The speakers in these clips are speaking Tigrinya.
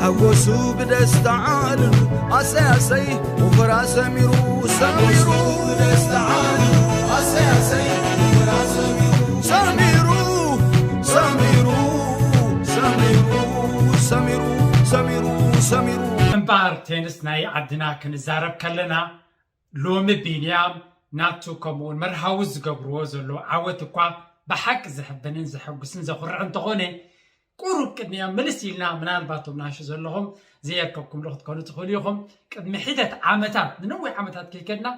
ሓጎሱ ብደስታ ዓልሉ ኣሰይ ኣሰይ፣ ወፈራ ሰሚሩ ሰሚሩ ብደስታ ዓልሉ ኣሰይ ኣሰይ፣ ወፈራ ሰሚሩ ሰሚሩ ሰሚሩ ሰሚሩ ሰሚሩ ሰሚሩ ሰሚሩ። እምበኣር ቴንስ ናይ ዓድና ክንዛረብ ከለና ሎሚ ቢንያም ናቱ ከምኡውን መርሃዊ ዝገብርዎ ዘለዉ ዓወት እኳ ብሓቂ ዘሕብንን ዘሐጉስን ዘኹርዕ እንተኾነ፣ ቁሩብ ቅድሚያ ምልስ ኢልና ምናልባቶም ናሹ ዘለኹም ዘየርከብኩምሉ ክትኮኑ ትኽእሉ ኢኹም። ቅድሚ ሒደት ዓመታት፣ ንነዊሕ ዓመታት ከይከድና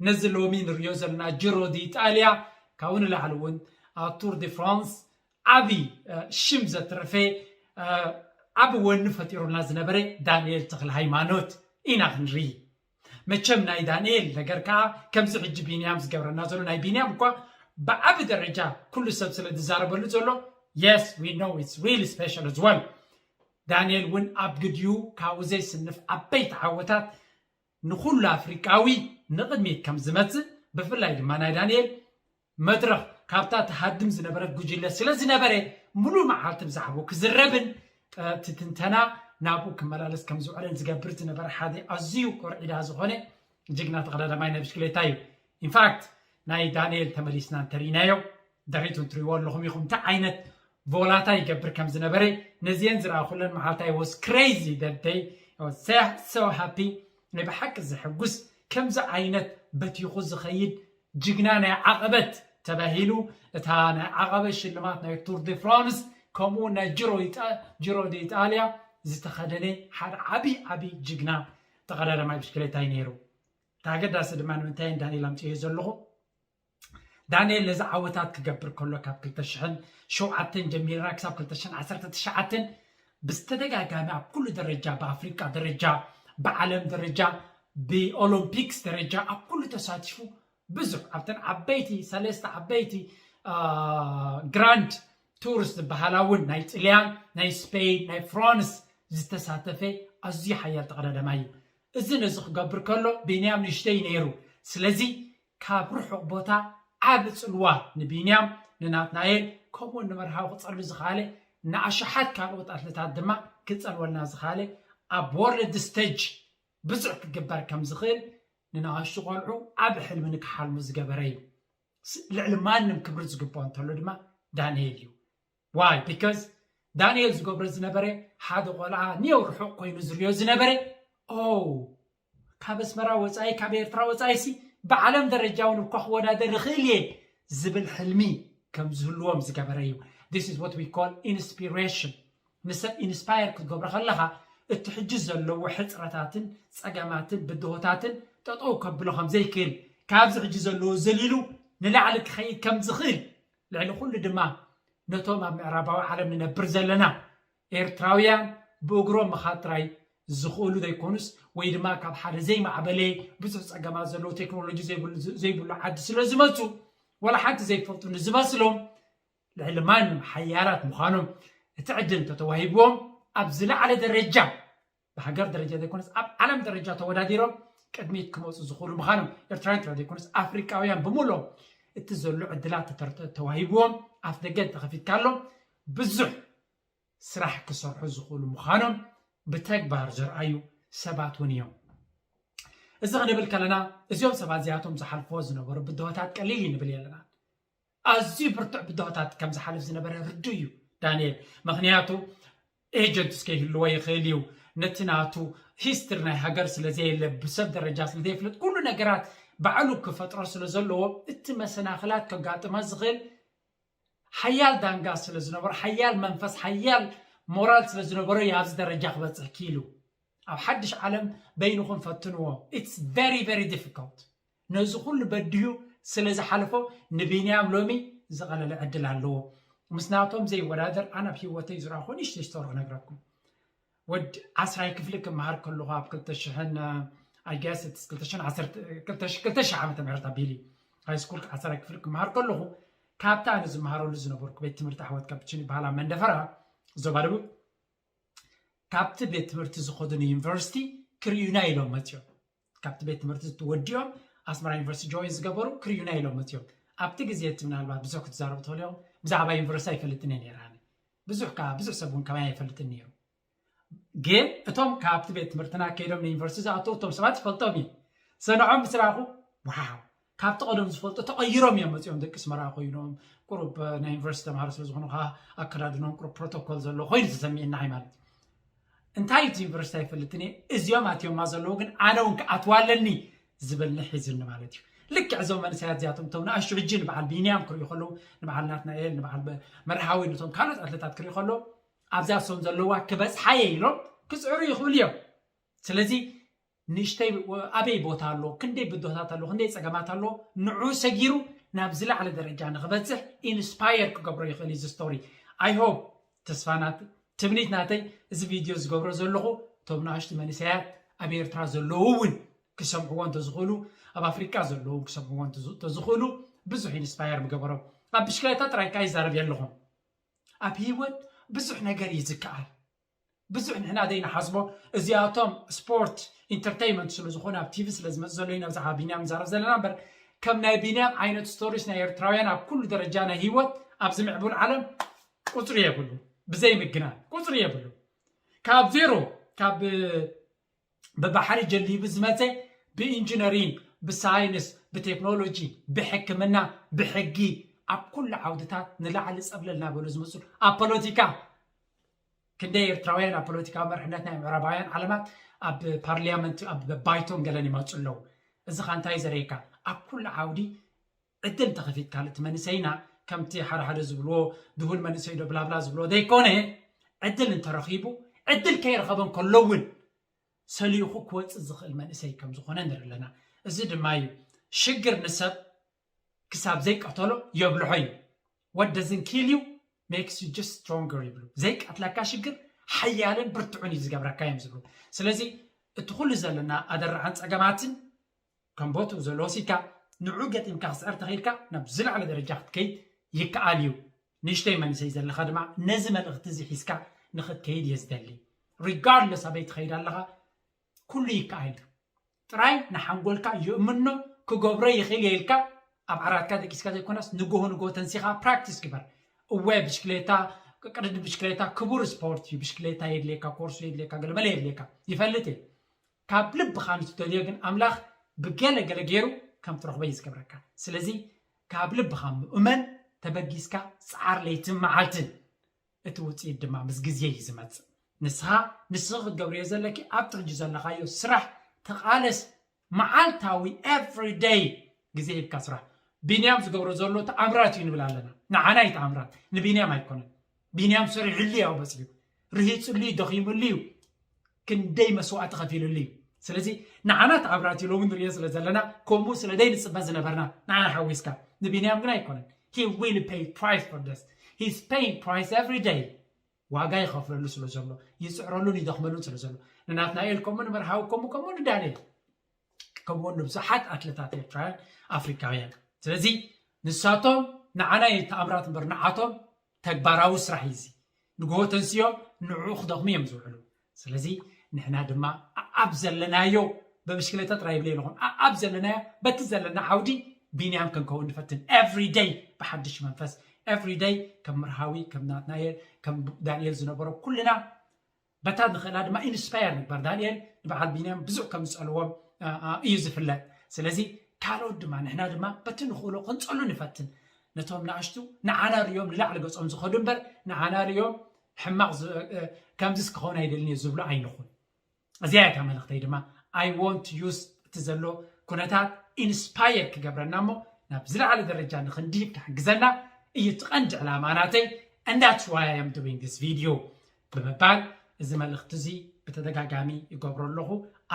ነዚ ሎሚ ንሪኦ ዘለና ጅሮ ዲ ኢጣልያ ካብኡ ንላዕሊ እውን ኣብ ቱር ዲ ፍራንስ ዓብዪ ሽም ዘትረፈ ዓቢ ወኒ ፈጢሩልና ዝነበረ ዳንኤል ተኽለ ሃይማኖት ኢና ክንርኢ። መቸም ናይ ዳንኤል ነገር ከዓ ከምዚ ሕጂ ቢንያም ዝገብረና ዘሎ ናይ ቢንያም እኳ ብዓቢ ደረጃ ኩሉ ሰብ ስለ ዝዛረበሉ ዘሎ yes we know it's really special as well። ዳንኤል እውን ኣብ ግድዩ ካብኡ ዘይስንፍ ዓበይቲ ዓወታት ንኩሉ ኣፍሪቃዊ ንቕድሚት ከም ዝመፅእ ብፍላይ ድማ ናይ ዳንኤል መድረኽ ካብታ ትሃድም ዝነበረት ጉጅለ ስለ ዝነበረ ሙሉእ መዓልቲ ብዛዕባኡ ክዝረብን እቲ ትንተና ናብኡ ክመላለስ ከም ዝውዕልን ዝገብር ዝነበረ ሓደ ኣዝዩ ኮርዒዳ ዝኾነ ጅግና ተቐዳዳማይ ናይ ብሽክሌታ እዩ። ኢንፋክት ናይ ዳንኤል ተመሊስና እንተርኢናዮ ደሪቱ እንትሪእዎ ኣለኹም ኢኹም እንታይ ዓይነት ቮላታ ይገብር ከም ዝነበረ ነዚአን ዝረኣኹለን መዓልቲ I was crazy that day. I was so happy ናይ ብሓቂ ዘሐጉስ ከምዚ ዓይነት በቲኹ ዝኸይድ ጅግና ናይ ዓቐበት ተባሂሉ እታ ናይ ዓቐበት ሽልማት ናይ ቱር ዲ ፍራንስ ከምኡ ናይ ጅሮ ጅሮ ዲ ኢጣልያ ዝተኸደነ ሓደ ዓብዪ ዓብዪ ጅግና ተቐዳዳማይ ብሽክሌታ እዩ ነይሩ። እቲ ኣገዳሲ ድማ ንምንታይ ዳንኤል ኣምፅዮ ዘለኹ ዳንኤል ነዚ ዓወታት ክገብር ከሎ ካብ ክልተ ሽሕን ሸውዓተን ጀሚርና ክሳብ ክልተ ሽሕን ዓሰርተ ትሽዓተን ብዝተደጋጋሚ ኣብ ኩሉ ደረጃ ብኣፍሪቃ ደረጃ ብዓለም ደረጃ ብኦሎምፒክስ ደረጃ ኣብ ኩሉ ተሳቲፉ ብዙሕ ኣብተን ዓበይቲ ሰለስተ ዓበይቲ ግራንድ ቱርስ ዝበሃላ እውን ናይ ጥልያን ናይ ስፔን ናይ ፍራንስ ዝተሳተፈ ኣዝዩ ሓያል ተቐዳዳማይ እዩ። እዚ ነዚ ክገብር ከሎ ቢንያም ንእሽተይ ነይሩ። ስለዚ ካብ ርሑቕ ቦታ ዓቢ ጽልዋ ንቢንያም ንናትናኤል ከምኡ ንመርሃዊ ክጸሉ ዝኸኣለ ንኣሽሓት ካልኦት ኣትለታት ድማ ክጸልወልና ዝኸኣለ ኣብ ወርልድ ስተጅ ብዙሕ ክግበር ከም ዝኽእል ንንኣሽቱ ቆልዑ ዓቢ ሕልሚ ንክሓልሙ ዝገበረ እዩ። ልዕሊ ማንም ክብሪ ዝግብኦ እንተሎ ድማ ዳንኤል እዩ። ዋይ ቢካዝ ዳንኤል ዝገብሮ ዝነበረ ሓደ ቆልዓ ኒው ርሑቕ ኮይኑ ዝሪኦ ዝነበረ ኦ ካብ ኣስመራ ወፃኢ ካብ ኤርትራ ወፃኢ ሲ ብዓለም ደረጃ እውን እኳ ክወዳደር ይኽእል እየ ዝብል ሕልሚ ከም ዝህልዎም ዝገበረ እዩ። This is what we call inspiration። ንሰብ ኢንስፓየር ክትገብሮ ከለኻ እቲ ሕጂ ዘለዎ ሕፅረታትን ፀገማትን ብድሆታትን ጠጠው ከብሎ ከም ዘይክእል ካብዚ ሕጂ ዘለዎ ዘሊሉ ንላዕሊ ክኸይድ ከም ዝኽእል ልዕሊ ኩሉ ድማ ነቶም ኣብ ምዕራባዊ ዓለም ንነብር ዘለና ኤርትራውያን ብእግሮም ምኻድ ጥራይ ዝኽእሉ ዘይኮኑስ ወይ ድማ ካብ ሓደ ዘይማዕበለ ብዙሕ ፀገማት ዘለዎ ቴክኖሎጂ ዘይብሉ ዓዲ ስለ ዝመፁ ዋላ ሓንቲ ዘይፈልጡ ንዝመስሎም ልዕሊ ማንም ሓያላት ምዃኖም እቲ ዕድል እንተተዋሂብዎም ኣብ ዝለዓለ ደረጃ ብሃገር ደረጃ ዘይኮነስ ኣብ ዓለም ደረጃ ተወዳዲሮም ቅድሚት ክመፁ ዝኽእሉ ምዃኖም ኤርትራውያን ጥራይ ዘይኮነስ ኣፍሪቃውያን ብምሎም እቲ ዘሎ ዕድላት ተተዋሂብዎም ኣፍ ደገ እንተኸፊትካሎም ብዙሕ ስራሕ ክሰርሑ ዝኽእሉ ምዃኖም ብተግባር ዘርኣዩ ሰባት እውን እዮም። እዚ ክንብል ከለና እዚኦም ሰባት እዚኣቶም ዝሓልፍዎ ዝነበሩ ብድሆታት ቀሊል እዩ ንብል የለና። ኣዝዩ ብርቱዕ ብድሆታት ከም ዝሓልፍ ዝነበረ ርዱ እዩ ዳንኤል። ምክንያቱ ኤጀንትስ ከይህልዎ ይኽእል እዩ። ነቲ ናቱ ሂስትሪ ናይ ሃገር ስለ ዘየለ ብሰብ ደረጃ ስለ ዘይፍለጥ ኩሉ ነገራት ባዕሉ ክፈጥሮ ስለ ዘለዎ እቲ መሰናኽላት ከጋጥማ ዝኽእል ሓያል ዳንጋ ስለ ዝነበሮ ሓያል መንፈስ ሓያል ሞራል ስለ ዝነበሮ እዩ ኣብዚ ደረጃ ክበፅሕ ክኢሉ። ኣብ ሓድሽ ዓለም በይንኹም ፈትንዎ it's very very difficult። ነዚ ኩሉ በድሁ ስለ ዝሓለፎ ንቢንያም ሎሚ ዝቐለለ ዕድል ኣለዎ። ምስ ናቶም ዘይወዳደር ኣነ ኣብ ህይወተይ ዝረኣኹ ንእሽተይ ስቶሪ ክነግረኩም። ወዲ ዓስራይ ክፍሊ ክመሃር ከለኹ ኣብ ክልተ ሽሕን ኣይ ገስ ክልተ ሽሕን ዓሰርተ ክልተ ሽሕ ዓመተ ምህረት ኣቢሊ ሃይ ስኩል ዓስራይ ክፍሊ ክመሃር ከለኹ ካብቲ ኣነ ዝመሃረሉ ዝነበርኩ ቤት ትምህርቲ ኣሕዋት ካፕቺኖ ይበሃል ኣብ መንደፈራ ዞባ ደቡብ ካብቲ ቤት ትምህርቲ ዝኸዱ ንዩኒቨርሲቲ ክርእዩና ኢሎም መፅዮም። ካብቲ ቤት ትምህርቲ ወዲኦም ኣስመራ ዩኒቨርሲቲ ጆይን ዝገበሩ ክርእዩና ኢሎም መፅዮም። ኣብቲ ግዜ እቲ ምናልባት ብዙሕ ክትዛረቡ ትኽእሉ ኢኹም። ብዛዕባ ዩኒቨርሲቲ ኣይፈልጥን እየ ነይረ ኣነ። ብዙሕ ከዓ ብዙሕ ሰብ እውን ከማይ ኣይፈልጥን ነይሩ። ግን እቶም ካብቲ ቤት ትምህርትና ከይዶም ንዩኒቨርሲቲ ዝኣተው እቶም ሰባት ይፈልጦም እዩ። ሰንዖም ምስ ረኣኹ፣ ዋው፣ ካብቲ ቀደም ዝፈልጡ ተቐይሮም እዮም መፂኦም። ደቂ ኣስመራ ኮይኖም ቁሩብ ናይ ዩኒቨርሲቲ ተምሃሮ ስለ ዝኾኑ ከዓ ኣከዳድኖም ቁሩብ ፕሮቶኮል ዘለዎ ኮይኑ ተሰሚዕና እዩ ማለት እዩ። እንታይ እቲ ዩኒቨርሲቲ ኣይፈልጥን እየ፣ እዚኦም ኣትዮማ ዘለዉ ግን ኣነ እውን ክኣትዋ ኣለኒ ዝብል ንሒዝኒ ማለት እዩ። ልክዕ እዞም መንእሰያት እዚኣቶም እቶም ንኣሽቱ ሕጂ ንበዓል ቢንያም ክርእዩ ከለዉ፣ ንበዓል ናትናኤል፣ ንበዓል መርሃዊ፣ ነቶም ካልኦት ኣትለታት ክርእዩ ከለዉ ኣብዛ እሶም ዘለዋ ክበፅሓ እየ ኢሎም ክፅዕሩ ይኽእሉ እዮም። ስለዚ ንእሽተይ ኣበይ ቦታ ኣሎ፣ ክንደይ ብድሆታት ኣሎ፣ ክንደይ ፀገማት ኣሎ፣ ንዑ ሰጊሩ ናብ ዝለዓለ ደረጃ ንክበፅሕ ኢንስፓየር ክገብሮ ይኽእል እዩ እዚ ስቶሪ። I hope፣ ተስፋ ናተይ፣ ትምኒት ናተይ፣ እዚ ቪድዮ ዝገብሮ ዘለኹ እቶም ንኣሽቱ መንእሰያት ኣብ ኤርትራ ዘለዉ እውን ክሰምዕዎ እንተዝኽእሉ፣ ኣብ ኣፍሪቃ ዘለዉ ክሰምዕዎ እንተዝ- እንተዝኽእሉ ብዙሕ ኢንስፓየር ምገበሮም። ኣብ ብሽክሌታ ጥራይ ከዓ ይዛረብ የለኹም። ኣብ ህይወት ብዙሕ ነገር እዩ ዝከኣል። ብዙሕ ንሕና ዘይንሓስቦ እዚኣቶም ስፖርት ኢንተርቴይንመንት ስለ ዝኾነ ኣብ ቲቪ ስለ ዝመፅ ዘሎ ኢና ብዛዕባ ቢንያም ንዛረብ ዘለና እምበር ከም ናይ ቢንያም ዓይነት ስቶሪስ ናይ ኤርትራውያን ኣብ ኩሉ ደረጃ ናይ ህይወት ኣብዚ ምዕቡል ዓለም ቁፅሪ የብሉ። ብዘይ ምግናን ቁፅሪ የብሉ። ካብ ዜሮ ካብ ብባሕሪ ጀሊቡ ዝመፀ ብኢንጂነሪንግ፣ ብሳይንስ፣ ብቴክኖሎጂ፣ ብሕክምና፣ ብሕጊ ኣብ ኩሉ ዓውድታት ንላዕሊ ፀብለል እናበሉ ዝመፁ ኣብ ፖለቲካ ክንደይ ኤርትራውያን ኣብ ፖለቲካዊ መርሕነት ናይ ምዕራባውያን ዓለማት ኣብ ፓርሊያመንት ኣብ ባይቶን ገለን ይመፁ ኣለዉ። እዚ ካ እንታይ ዘርእየካ? ኣብ ኩሉ ዓውዲ ዕድል እንተኸፊትካሉ እቲ መንእሰይና ከምቲ ሓደ ሓደ ዝብልዎ ድሁል መንእሰይ ዶ ብላብላ ዝብልዎ ዘይኮነ ዕድል እንተረኺቡ ዕድል ከይረኸበ እንከሎ እውን ሰሊኹ ክወፅእ ዝኽእል መንእሰይ ከም ዝኾነ ንርኢ ኣለና። እዚ ድማ እዩ ሽግር ንሰብ ክሳብ ዘይቀተሎ የብልሖ እዩ። What doesn't kill you makes you just stronger ይብሉ። ዘይቀትለካ ሽግር ሓያልን ብርቱዕን እዩ ዝገብረካ እዮም ዝብሉ። ስለዚ እቲ ኩሉ ዘለና ኣደራዕን ፀገማትን ከም ቦትኡ ዘሎ ወሲድካ ንዑ ገጢምካ ክስዕር ተኽኢልካ ናብ ዝለዓለ ደረጃ ክትከይድ ይከኣል እዩ። ንእሽተይ መንእሰይ ዘለኻ ድማ ነዚ መልእኽቲ እዚ ሒዝካ ንኽትከይድ እየ ዝደሊ። ሪጋርድለስ ኣበይ ትኸይድ ኣለኻ ኩሉ ይከኣል እዩ። ጥራይ ንሓንጎልካ ይእምኖ ክገብሮ ይኽእል እየ ኢልካ ኣብ ዓራትካ ደቂስካ ዘይኮነስ ንጎሆ ንጎሆ ተንሲኻ ፕራክቲስ ግበር። እወ ብሽክሌታ ቅድድም ብሽክሌታ ክቡር ስፖርት እዩ። ብሽክሌታ የድልየካ፣ ኮርሱ የድልየካ፣ ገለመለ የድልየካ ይፈልጥ እየ። ካብ ልብኻ ንትደልዮ ግን ኣምላኽ ብገለ ገለ ገይሩ ከም ትረኽቦ እዩ ዝገብረካ። ስለዚ ካብ ልብኻ ምእመን ተበጊስካ ጸዓር ለይትን መዓልትን። እቲ ውፅኢት ድማ ምስ ግዜ እዩ ዝመፅእ። ንስኻ ንስኺ ክትገብርዮ ዘለኪ ኣብቲ ሕጂ ዘለኻዮ ስራሕ ተቓለስ። መዓልታዊ every day ግዜ ሂብካ ስራሕ። ቢንያም ዝገብሮ ዘሎ ተኣምራት እዩ ንብል ኣለና። ንዓና እዩ ተኣምራት፣ ንቢንያም ኣይኮነን። ቢንያም ሰሪሕሉ እዩ በፂሑ፣ ርሂፅሉ እዩ፣ ደኺምሉ እዩ፣ ክንደይ መስዋእቲ ከፊልሉ እዩ። ስለዚ ንዓና ተኣምራት እዩ ሎሚ ንሪኦ ስለ ዘለና፣ ከምኡ ስለ ዘይንፅበ ዝነበርና ንዓና ሓዊስካ፣ ንቢንያም ግን ኣይኮነን። He will pay price for this. He's paying price every day. ዋጋ ይኸፍለሉ ስለ ዘሎ፣ ይፅዕረሉን ይደኽመሉን ስለ ዘሎ፣ ንናትናኤል ከምኡ፣ ንመርሃዊ ከምኡ፣ ከምኡ ንዳንኤል ከምኡ ንብዙሓት ኣትለታት ኤርትራውያን ኣፍሪካውያን። ስለዚ ንሳቶም ንዓና እዩ ተኣምራት እምበር ንዓቶም ተግባራዊ ስራሕ እዩ እዚ። ንግሆ ተንስዮም ንዕኡ ክደኽሙ እዮም ዝውዕሉ። ስለዚ ንሕና ድማ ኣብ ዘለናዮ ብብሽክሌታ ጥራይ ይብለ ኣለኹም ኣብ ዘለናዮ በቲ ዘለና ዓውዲ ቢንያም ክንከውን ንፈትን every day ብሓድሽ መንፈስ every day ከም መርሃዊ ከም ናትናኤል ከም ዳንኤል ዝነበሮ ኩልና በታ ንኽእላ ድማ ኢንስፓየር ንግበር ዳንኤል ንበዓል ቢንያም ብዙሕ ከም ዝፀልዎም እዩ ዝፍለጥ ስለዚ ካልኦት ድማ ንሕና ድማ በቲ ንኽእሎ ክንፀሉ ንፈትን ነቶም ንኣሽቱ ንዓና ርእዮም ንላዕሊ ገፆም ዝኸዱ እምበር ንዓና ርእዮም ሕማቕ ከምዚስ ክኸውን ኣይደልን እየ ዝብሉ ኣይንኹን እዚኣ እታ መልእኽተይ ድማ I want use እቲ ዘሎ ኩነታት ኢንስፓየር ክገብረና እሞ ናብ ዝለዓለ ደረጃ ንኽንድሂብ ክሕግዘና እዩ እቲ ቀንዲ ዕላማ ናተይ and that's why I am doing this video ብምባል እዚ መልእኽቲ እዚ ብተደጋጋሚ ይገብሮ ኣለኹ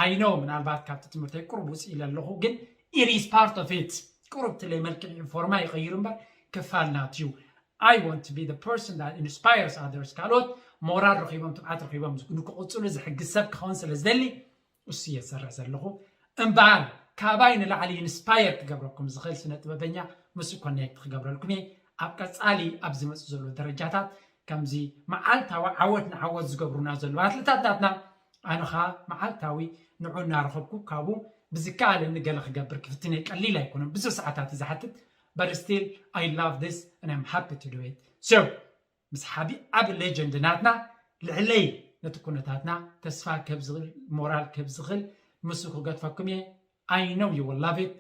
I know ምናልባት ካብቲ ትምህርተይ ቁሩብ ውፅእ ኢለ ኣለኹ ግን it is part of it ቁሩብ ትለይ መልክዕ ኢንፎርማ ይቐይሩ እምበር ክፋል ናትዩ I want to be the person that inspires others ካልኦት ሞራል ረኺቦም ትብዓት ረኺቦም ንክቕፅሉ ዝሕግዝ ሰብ ክኸውን ስለ ዝደሊ እሱ እየ ዝሰርሕ ዘለኹ እምበኣር ካባይ ንላዕሊ ኢንስፓየር ክገብረኩም ዝኽእል ስነ ጥበበኛ ምስ ኮኔክት ክገብረልኩም እየ ኣብ ቀፃሊ ኣብ ዝመፁ ዘለዉ ደረጃታት ከምዚ መዓልታዊ ዓወት ንዓወት ዝገብሩና ዘለዉ ኣትለታት ናትና ኣነ ኸዓ መዓልታዊ ንዑ እናረኸብኩ ካብኡ ብዝከኣለኒ ገለ ክገብር ክፍትን እየ ቀሊል ኣይኮነን ብዙሕ ሰዓታት እዩ ዝሓትት but still I love this and I'm happy to do it so ምስ ሓቢ ዓቢ ሌጀንድ ናትና ልዕለይ ነቲ ኩነታትና ተስፋ ከብ ዝኽእል ሞራል ከብ ዝኽእል ምስ ክገድፈኩም እየ። I know you will love it።